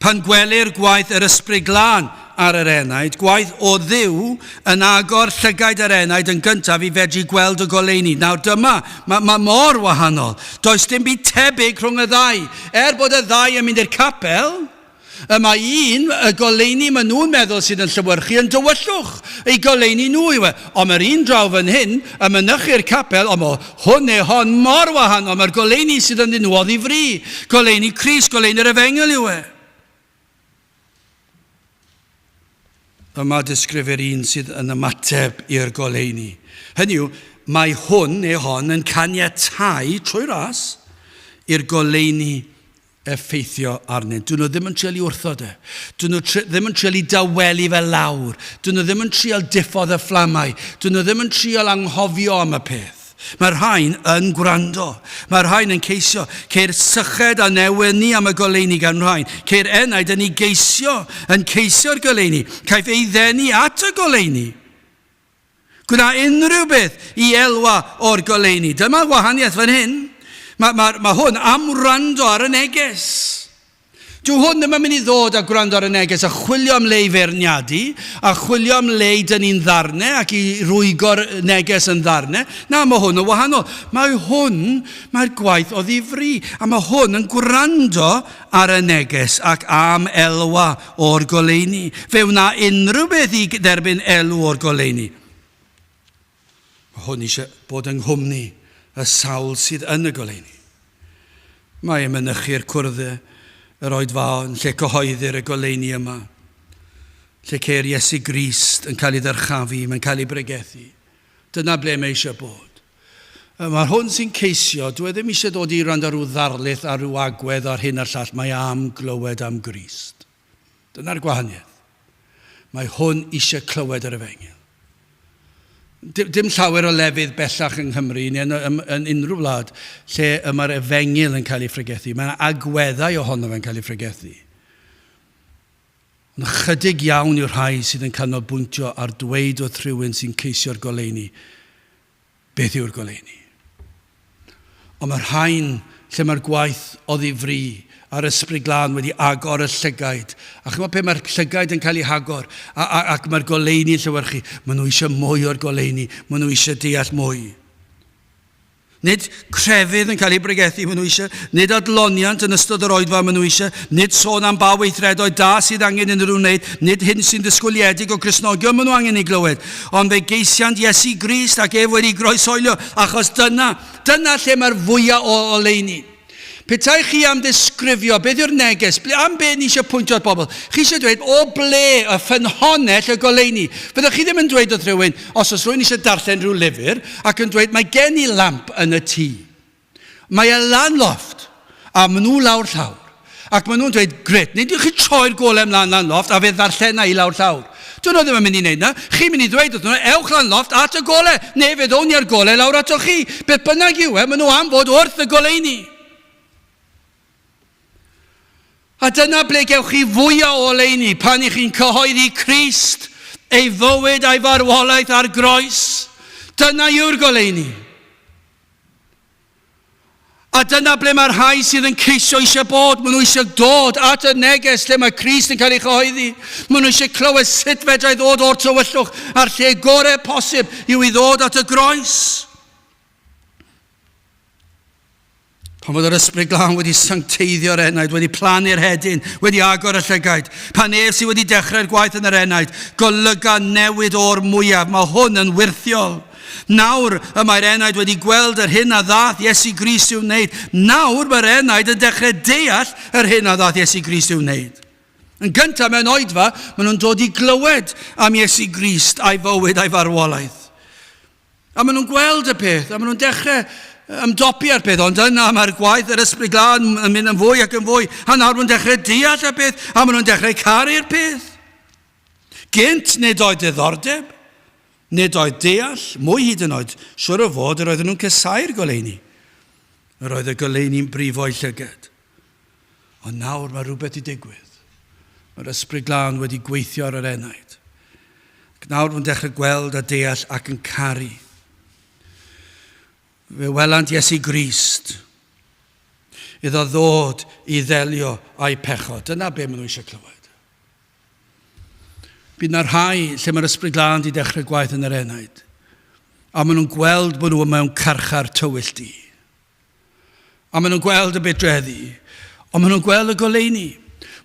A: Pan gwelir gwaith yr Ysbryd Glân ar yr enaid, gwaith o Dduw yn agor llygaid yr enaid yn gyntaf i fedru gweld y goleuni. Nawr dyma, mae, mae mor wahanol. Does dim byd tebyg rhwng y ddau. Er bod y ddau yn mynd i'r capel, y mae un, y goleuni maen nhw'n meddwl sydd yn llewyrchu yn dywyllwch. Eu goleuni nhw yw e. Ond mae'r un draw fan hyn yn mynychu'r capel, ond mae hwn neu hon mor wahanol. Mae'r goleuni sydd ynddyn nhw oddi fri. Goleuni Crist, goleuni'r efengyl yw e. Yma disgrifir un sydd yn ymateb i'r goleuni. Hynny yw, mae hwn neu hon yn caniatáu trwy ras i'r goleuni effeithio arnynt. Dyn nhw ddim yn trial i wrthod e. Dyn nhw ddim yn trial i dawelu fe lawr. Dyn nhw ddim yn trial diffodd y fflamau. Dyn nhw ddim yn trial anghofio am y peth. Mae'r rhain yn gwrando. Mae'r rhain yn ceisio. Ceir syched a newynu am y goleuni gan rhain. Ceir enaid yn ei geisio, yn ceisio'r goleuni. Caiff ei ddenu at y goleuni. Gwna unrhyw beth i elwa o'r goleuni. Dyma wahaniaeth fan hyn. Mae, mae, mae hwn am wrando ar y neges. Dyw hwn ddim yn mynd i ddod a gwrando ar y neges a chwilio am le i feirniadu, a chwilio am le i dynnu'n ddarnau ac i rwygo'r neges yn ddarnau. Na, mae hwn yn wahanol. Mae hwn, mae'r gwaith o ddifri, a mae hwn yn gwrando ar y neges ac am elwa o'r goleuni. Fe wna unrhyw beth i dderbyn elw o'r goleuni. Mae hwn eisiau bod yng nghwmni y sawl sydd yn y goleuni. Mae e'n mynychu'r cwrdde, yr oedfaon, lle cyhoeddir y goleuni yma, lle ceir Iesu Grist yn cael ei ddyrchafu, mae'n cael ei bregethu. Dyna ble mae eisiau bod. Mae'r hwn sy'n ceisio, dwi e ddim eisiau dod i wrando ar rhyw ddarlith ar rhyw agwedd ar hyn a'r llall, mae am glywed am Grist. Dyna'r gwahaniaeth. Mae hwn eisiau clywed yr efengyl. Dim llawer o lefydd bellach yng Nghymru neu yn, yn, yn unrhyw wlad lle y mae'r efengyl yn cael ei phregethu. Mae yna agweddau ohono fe'n cael ei phregethu. Ond ychydig iawn yw'r rhai sydd yn canolbwyntio ar dweud wrth rhywun sy'n ceisio'r goleuni beth yw'r goleuni. Ond mae'r rhain lle mae'r gwaith oddi fri a'r ysbryd glân wedi agor y llygaid. A chymod pe mae'r llygaid yn cael eu hagor a, a, ac mae'r goleuni yn llewyrchu, maen nhw eisiau mwy o'r goleuni, maen nhw eisiau deall mwy. Nid crefydd yn cael ei bregethu maen nhw eisiau, nid adloniant yn ystod yr oedfa maen nhw eisiau, nid sôn am ba weithredoedd da sydd angen iddyn nhw wneud, nid hyn sy'n ddisgwyliedig o Gristnogion maen nhw angen ei glywed, ond fe geisiant Iesu Grist ac ef wedi groesoelio, achos dyna, dyna lle mae'r fwyaf o oleuni. Petai chi am ddisgrifio beth yw'r neges, ble, am be ni eisiau pwyntio at bobl, chi eisiau dweud o ble y ffynhonnell y goleuni. Fyddwch chi ddim yn dweud wrth rhywun, os oes rhywun eisiau darllen rhyw lyfr, ac yn dweud mae gen i lamp yn y tŷ. Mae e lan lofft, a maen nhw lawr llawr. Ac maen nhw'n dweud, gret, nid yw'ch chi troi'r golem lan lan lofft a fe ddarllena i lawr llawr. Dyn nhw ddim yn mynd i wneud na. Chi'n mynd i ddweud wrthyn nhw, ewch lan lofft at y gole, neu fe ddown ni ar gole lawr ato chi. Beth bynnag yw e, maen nhw am fod wrth y goleuni. A dyna ble gewch chi fwyaf o oleuni pan i chi'n cyhoeddi Crist, ei fywyd a'i farwolaeth ar groes. Dyna yw'r goleuni. A dyna ble mae'r rhai sydd yn ceisio eisiau bod. Maen nhw eisiau dod at y neges lle mae Crist yn cael ei chyhoeddi. Maen nhw eisiau clywed sut fedrai ddod o'r tywyllwch a'r lle gorau posib yw i ddod at y groes. Pan fod yr Ysbryd Glân wedi sancteiddio'r enaid, wedi plannu'r hedyn, wedi agor y llygaid, pan ef sydd wedi dechrau'r gwaith yn yr enaid, golyga newid o'r mwyaf. Mae hwn yn wyrthiol. Nawr y mae'r enaid wedi gweld yr hyn a ddath Iesu Grist i'w wneud. Nawr mae'r enaid yn dechrau deall yr hyn a ddath Iesu Grist i'w wneud. Yn gyntaf mewn oedfa, maen nhw'n dod i glywed am Iesu Grist a'i fywyd a'i farwolaeth. A maen nhw'n gweld y peth, a maen nhw'n dechrau ymdopi â'r peth, ond yna mae'r gwaith yr Ysbryd Glân yn mynd yn fwy ac yn fwy, a nawr maen nhw'n dechrau deall y peth, a maen nhw'n dechrau caru'r peth. Gynt nid oedd diddordeb, nid oedd deall, mwy hyd yn oed, siwr o fod yr oedden nhw'n casáu'r goleuni. Yr oedd y goleuni'n brifo'u llygad. Ond nawr mae rhywbeth wedi digwydd. Mae'r Ysbryd Glân wedi gweithio ar yr enaid. Ac nawr mae'n dechrau gweld a deall ac yn caru. Fe welant Iesu Grist iddo ddod i ddelio â'i pechod. Dyna be maen nhw eisiau clywed. Bydd na rhai lle mae'r Ysbryd Glân wedi dechrau gwaith yn yr enaid, a maen nhw'n gweld bod nhw mewn carchar tywyll du. A maen nhw'n gweld y budreddi, ond maen nhw'n gweld y goleuni.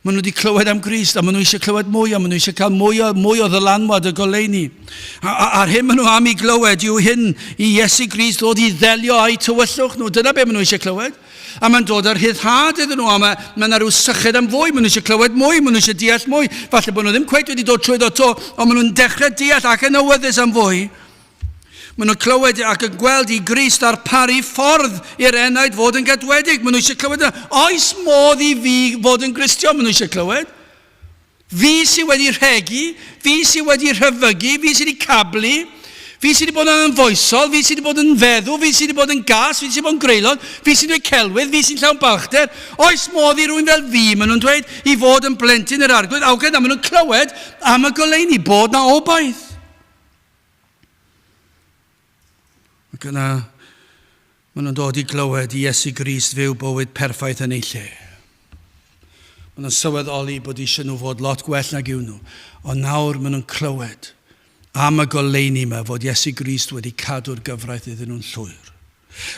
A: Maen nhw wedi clywed am Grist, a maen nhw eisiau clywed mwy, a maen nhw eisiau cael mwy o, mwy o ddylanwad y goleuni. A, a, a'r hyn maen nhw am i glywed yw hyn i Iesu Grist ddod i ddelio â'u tywyllwch nhw. Dyna be maen nhw eisiau clywed. A mae'n dod â'r rhyddhad iddyn nhw, a mae, mae yna rhyw syched am fwy, maen nhw eisiau clywed mwy, maen nhw eisiau deall mwy. Falle bod nhw ddim cweit wedi dod trwyddo to, ond maen nhw'n dechrau deall ac yn awyddus am fwy. Maen nhw'n clywed ac yn gweld i Grist ddarparu ffordd i'r enaid fod yn gadwedig. Maen nhw eisiau clywed yna. Oes modd i fi fod yn Gristion? Maen nhw eisiau clywed. Fi sydd wedi rhegi, fi sydd wedi rhyfygu, fi sydd wedi cablu, fi sydd wedi bod yn anfoesol, fi sydd wedi bod yn feddw, fi sydd wedi bod yn gas, fi sydd wedi bod yn greulon, fi sydd wedi celwydd, fi sy'n llawn balchder. Oes modd i rywun fel fi, maen nhw'n dweud, i fod yn blentyn yr Arglwydd? Awgrymu, maen nhw'n clywed am y goleuni, bod na obaith. Ac yna, maen nhw'n dod i glywed i Iesu Grist fyw bywyd perffaith yn ei lle. Maen nhw'n sylweddoli bod eisiau nhw fod lot gwell nag yw nhw. Ond nawr maen nhw'n clywed am y goleuni yma fod Iesu Grist wedi cadw'r gyfraith iddyn nhw'n llwyr.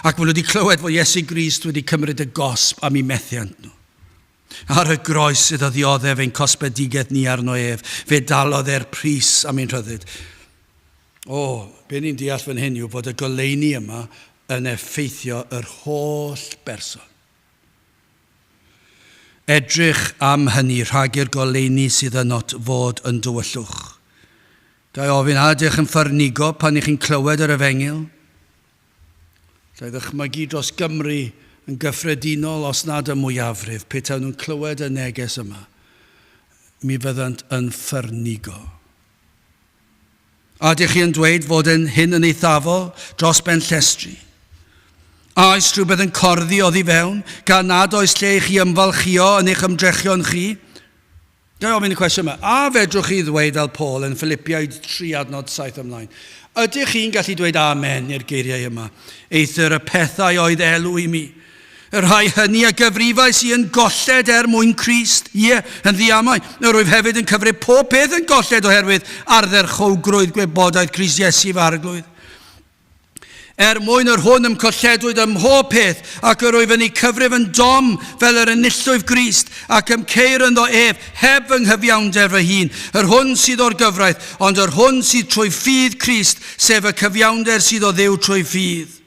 A: Ac maen nhw wedi clywed fod Iesu Grist wedi cymryd y gosb am eu methiant nhw. Ar y groes iddo ddioddef ein cosbedigaeth ni arno ef, fe dalodd e'r pris am ein rhyddid. O, be ni'n deall fan hyn yw fod y goleuni yma yn effeithio yr holl berson. Edrych am hynny rhag i'r goleuni sydd ynot fod yn dywyllwch. Ga i ofyn, a ydych yn ffyrnigo pan ych chi'n clywed yr efengyl? Alla i ddychmygu dros Gymru yn gyffredinol, os nad y mwyafrif, petawn nhw'n clywed y neges yma, mi fyddant yn ffyrnigo. A ydych chi yn dweud fod yn hyn yn eithafol dros ben llestri? A oes rhywbeth yn corddi oddi fewn, gan nad oes lle i chi ymfalchïo yn eich ymdrechion chi? Ga i ofyn y cwestiwn yma? A fedrwch chi ddweud fel Paul yn Philipiaid 3 adnod 7 ymlaen, ydych chi'n gallu dweud amen i'r geiriau yma? Eithr y pethau oedd elw i mi, y rhai hynny a gyfrifais i yn golled er mwyn Crist, ie, yn ddiamau, yr wyf hefyd yn cyfrif pob peth yn golled oherwydd ardderchowgrwydd gwybodaeth Crist Iesu fy Arglwydd. Er mwyn yr hwn ym colledwyd ym mhob peth, ac yr wyf yn ei cyfrif yn dom fel yr enillwyf Grist, ac ym ceir ynddo ef, heb fy nghyfiawnder fy hun, yr hwn sydd o'r gyfraith, ond yr hwn sydd trwy ffydd Crist, sef y cyfiawnder sydd o Dduw trwy ffydd.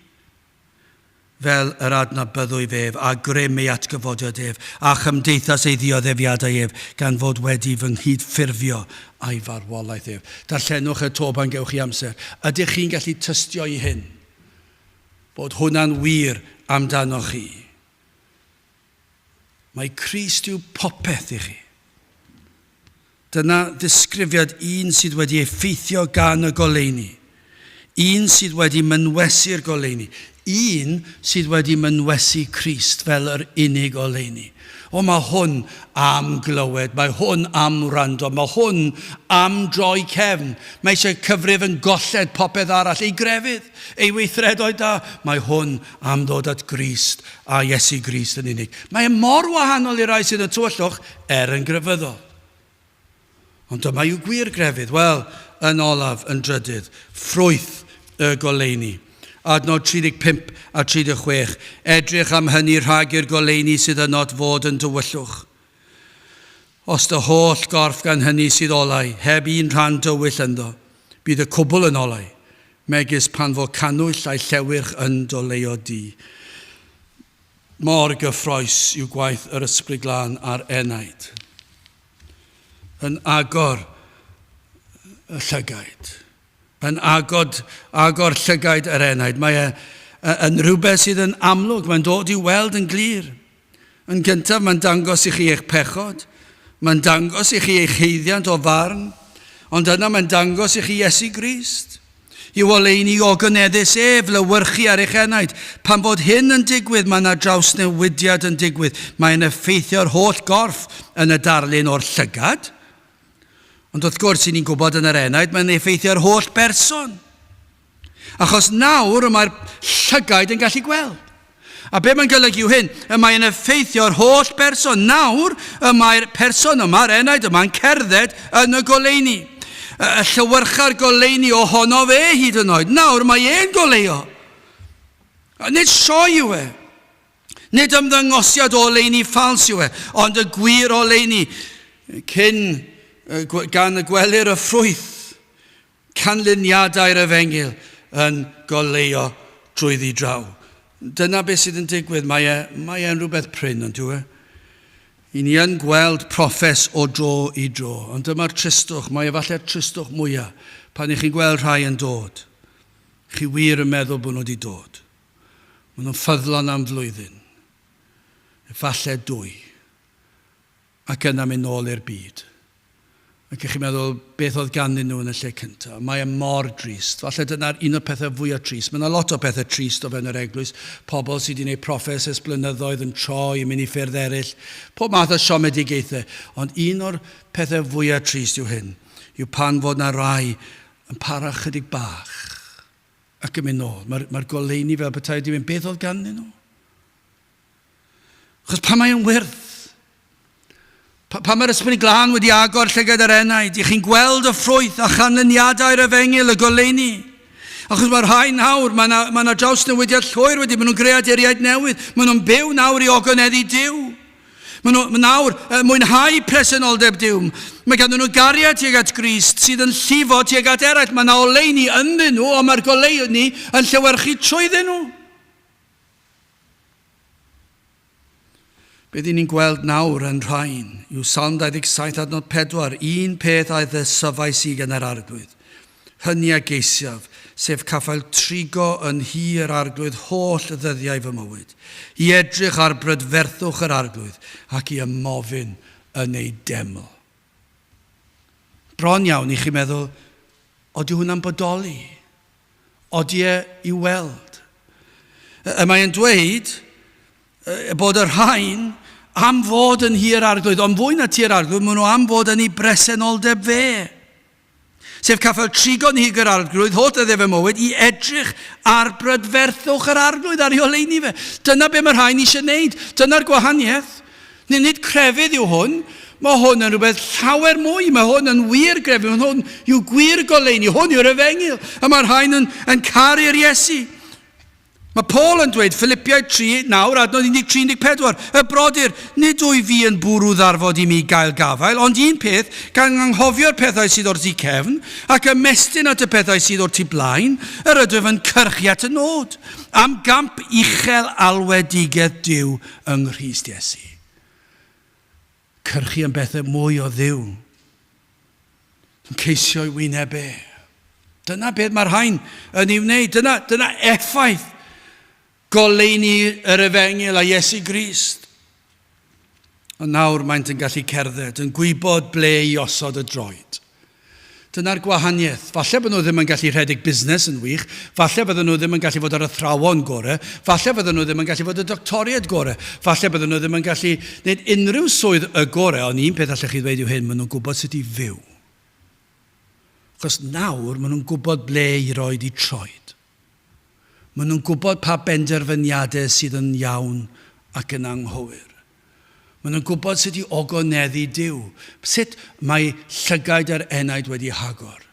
A: Fel yr adnabyddwyf ef, a grym ei atgyfodiad ef, a chymdeithas ei ddioddefiadau ef, gan fod wedi fy nghydffurfio â'i farwolaeth ef. Darllenwch y to pan gewch chi amser. Ydych chi'n gallu tystio i hyn? Bod hwnna'n wir amdanoch chi? Mae Crist yw popeth i chi. Dyna ddisgrifiad un sydd wedi effeithio gan y goleuni. Un sydd wedi mynwesu'r goleuni. Un sydd wedi mynwesu Crist fel yr unig oleuni. O, mae hwn am glywed, mae hwn am wrando, mae hwn am droi cefn. Mae eisiau cyfrif yn golled popeth arall, ei grefydd, ei weithredoedd da. Mae hwn am ddod at Grist a Iesu Grist yn unig. Mae e mor wahanol i'r rhai sydd yn tywyllwch, er yn grefyddol. Ond dyma yw gwir grefydd. Wel, yn olaf, yn drydydd, ffrwyth y goleuni. Adnod 35 a 36. Edrych am hynny rhag i'r goleuni sydd ynot fod yn dywyllwch. Os dy holl gorff gan hynny sydd olau, heb un rhan dywyll ynddo, bydd y cwbl yn olau, megis pan fo cannwyll a'i llewyrch yn doleuo di. Mor gyffroes yw gwaith yr Ysbryd Glân ar enaid. Yn agor y llygaid. Yn agor, agor llygaid yr enaid. Mae e yn rhywbeth sydd yn amlwg, mae'n dod i'w weld yn glir. Yn gyntaf, mae'n dangos i chi eich pechod. Mae'n dangos i chi eich heiddiant o farn. Ond yna mae'n dangos i chi Iesu Grist. I'w oleuni ogoneddus ef lewyrchu ar eich enaid. Pan fod hyn yn digwydd, mae yna drawsnewidiad yn digwydd. Mae'n effeithio'r holl gorff yn y darlun o'r llygad. Ond wrth gwrs, i ni'n gwybod yn yr enaid, mae'n effeithio'r holl berson. Achos nawr y mae'r llygaid yn gallu gweld. A be mae'n golygu yw hyn, y mae'n effeithio'r holl berson. Nawr y mae'r person yma, yr enaid yma, yn cerdded yn y goleuni. Y llewyrcha'r goleuni ohono fe hyd yn oed. Nawr mae e'n goleuo. Nid sioe yw e. Nid ymddangosiad o oleuni ffals yw e, ond y gwir oleuni cyn gan y gwelir y ffrwyth Canlyniadau'r efengyl yn goleuo drwyddi draw. Dyna beth sydd yn digwydd. Mae e, mae e'n rhywbeth prin, ond yw e? I ni yn gweld proffes o dro i dro, ond dyma'r tristwch, mae efallai'r tristwch mwyaf pan i chi'n gweld rhai yn dod. Chi wir yn meddwl bod nhw wedi dod. Maen nhw'n ffyddlon am flwyddyn, efallai dwy. Ac yna mynd nôl i'r byd. Ac ych chi'n meddwl, beth oedd ganddyn nhw yn y lle cyntaf? Mae e mor drist. Falle dyna'r un o'r pethau fwyaf trist. Mae yna lot o pethau trist o fewn yr eglwys. Pobl sydd wedi gwneud proffes ers blynyddoedd yn troi yn mynd i ffyrdd eraill. Pob math o siomedigaethau. Ond un o'r pethau fwyaf trist yw hyn, yw pan fod yna rai yn para chydig bach ac yn mynd nôl. Mae'r mae goleuni fel petai wedi mynd, beth oedd ganddyn nhw? Achos pan mae'n wyrdd, pan mae'r Ysbryd Glân wedi agor llygad yr enaid, i chi'n gweld y ffrwyth a chanlyniadau'r efengyl, y goleuni. Achos mae rhai nawr, mae yna, mae yna drawsnewidiad llwyr wedi, maen nhw'n greaduriaid newydd, maen nhw'n byw nawr i ogoneddu Duw. Maen nhw nawr mwynhau presenoldeb Duw. Mae ganddyn nhw gariad tuag at Grist sydd yn llifo tuag at eraill. Mae yna oleuni ynddyn nhw, ond mae'r goleuni yn llewyrchu trwyddyn nhw. Beth i ni'n gweld nawr yn rhain yw Salm 27 adnod 4, Un peth a ddesyfais i gan yr Arglwydd, hynny a geisiaf, sef caffael trigo yn nhŷ yr Arglwydd holl ddyddiau fy mywyd, i edrych ar brydferthwch yr Arglwydd ac i ymofyn yn ei deml. Bron iawn i chi meddwl, odi hwnna'n bodoli? Odi e i'w weld? Y mae e'n dweud bod y rhain am fod yn nhŷ'r Arglwydd, ond fwy na tŷ'r Arglwydd, maen nhw am fod yn ei bresenoldeb fe. Sef caffael trigon hig yr Arglwydd, holl ddyddiau fy mywyd, i edrych ar brydferthwch yr Arglwydd, ar ei oleuni fe. Dyna be mae rhain eisiau wneud. Dyna'r gwahaniaeth. Nid, nid crefydd yw hwn. Mae hwn yn rhywbeth llawer mwy. Mae hwn yn wir grefydd. Mae hwn yw gwir goleuni. Hwn yw'r efengyl. A mae'r rhain yn, yn caru'r Iesu. Mae Paul yn dweud, Philippiaid 3, nawr, adnod 13, 14, Y brodyr, nid wyf fi yn bwrw ddarfod i mi gael gafael, ond un peth, gan anghofio'r pethau sydd o'r tu cefn, ac ymestyn at y pethau sydd o'r tu blaen, yr ydwyf yn cyrchu at y nod, am gamp uchel alwedigaeth Duw yng Nghrist Iesu. Cyrchu am bethau mwy o Dduw. Yn ceisio'i wyneb e. Dyna beth mae'r rhain yn ei wneud. Dyna, dyna effaith goleuni yr efengyl a Iesu Grist. Ond nawr maent yn gallu cerdded, yn gwybod ble i osod y droed. Dyna'r gwahaniaeth. Falle bod nhw ddim yn gallu rhedeg busnes yn wych, falle bydden nhw ddim yn gallu fod yr athrawon gore, falle bydden nhw ddim yn gallu fod y doctoriaid gore, falle bydden nhw ddim yn gallu gwneud unrhyw swydd y gore, ond un peth allech chi ddweud yw hyn, maen nhw'n gwybod sut i fyw. Achos nawr maen nhw'n gwybod ble i roed i troed. Maen nhw'n gwybod pa benderfyniadau sydd yn iawn ac yn anghywir. Maen nhw'n gwybod sut i ogoneddu Duw, sut mae llygaid yr enaid wedi hagor.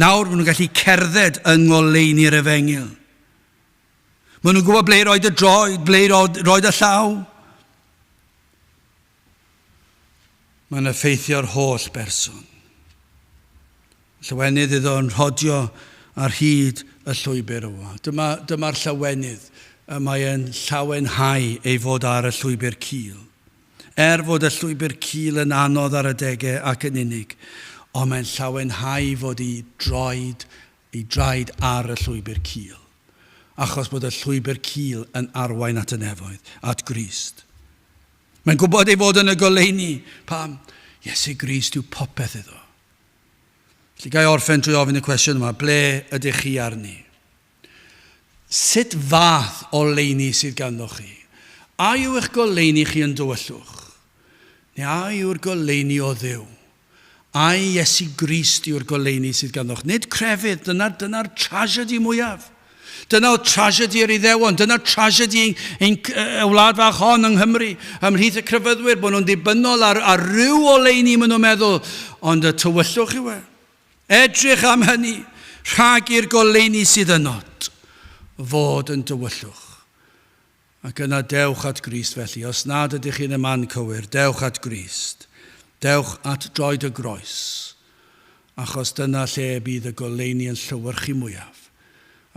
A: Nawr maen nhw'n gallu cerdded yng ngoleuni'r efengyl. Maen nhw'n gwybod ble i roed y droed, ble i roed y llaw. Mae'n effeithio'r holl berson. Llawenydd iddo yn rhodio ar hyd y llwybr yma. Dyma, dyma'r llawenydd y mae e'n llawenhau ei fod ar y llwybr cul. Er fod y llwybr cul yn anodd ar adegau ac yn unig, ond mae'n llawenhau fod ei droed, ei draed ar y llwybr cul. Achos bod y llwybr cul yn arwain at y nefoedd, at Grist. Mae'n gwybod ei fod yn y goleuni. Pam? Iesu Grist yw popeth iddo. Felly ga i orffen trwy ofyn y cwestiwn yma, ble ydych chi arni? Sut fath o leini sydd ganddoch chi? A yw eich goleuni chi yn dywyllwch? Neu a yw'r goleuni o Dduw? Ai Iesu Grist yw'r goleuni sydd ganddoch? Nid crefydd, dyna'r dyna tragedy mwyaf. Dyna oedd tragedy yr Iddewon, dyna tragedy ein, ein, y wlad fach hon yng Nghymru, ymhlith y crefyddwyr, bod nhw'n ddibynnol ar, ar ryw oleuni maen nhw'n meddwl, ond y tywyllwch yw e. Edrych am hynny, rhag i'r goleuni sydd ynot fod yn dywyllwch. Ac yna dewch at Grist felly, os nad ydych chi yn y man cywir, dewch at Grist. Dewch at droed y groes, achos dyna lle bydd y goleuni yn llewyrchu mwyaf.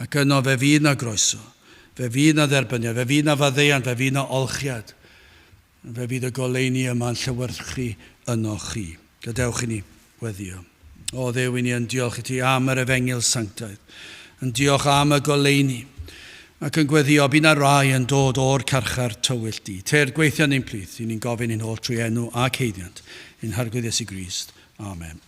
A: Ac yno fe fydd 'na groeso, fe fydd 'na dderbyniad, fe fydd 'na faddeuant, fe fydd 'na olchiad. Fe fydd y goleuni yma'n llewyrchu ynoch chi. Gadewch i ni weddïo. O Dduw, i ni yn diolch i ti am yr efengyl sanctaidd, yn diolch am y goleuni, ac yn gweddïo bydd na rai yn dod o'r carchar tywyll du. Tyrd gweithio yn ein plith, i ni'n gofyn hyn oll trwy enw ac haeddiant ein Harglwydd Iesu Grist. Amen.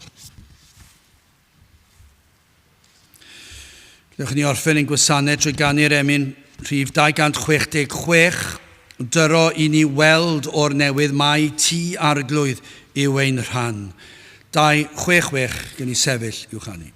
A: Gadewch i ni orffen ein gwasanaeth trwy ganu'r emyn rhif 266, Dyro i ni weld o'r newydd mai ti Arglwydd yw ein rhan. 266, gen i sefyll i'w chanu.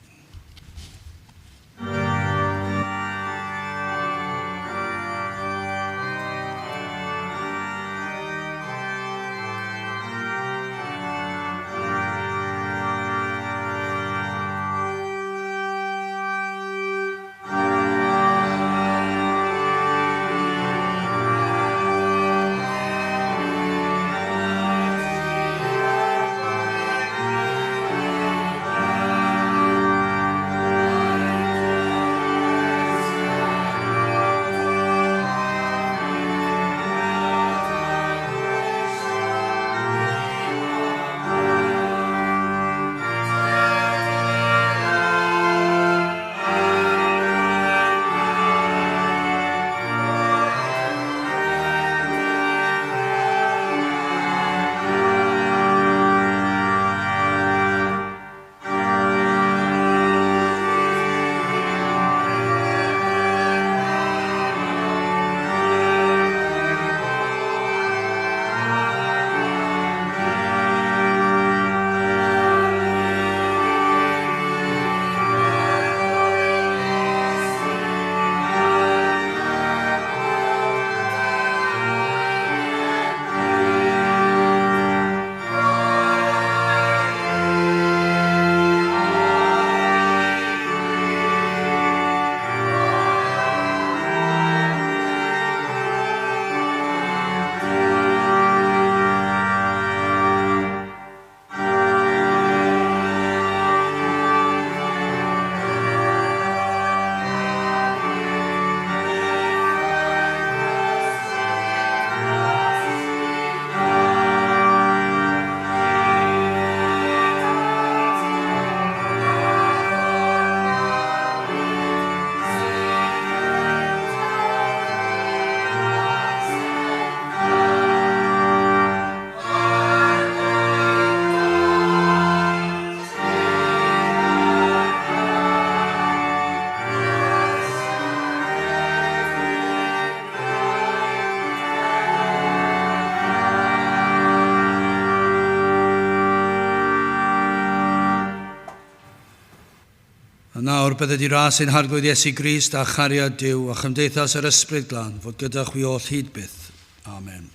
A: A nawr bydded i ras ein Harglwydd Iesu Grist a chariad Duw a chymdeithas yr Ysbryd Glân fod gyda chwi oll hyd byth. Amen.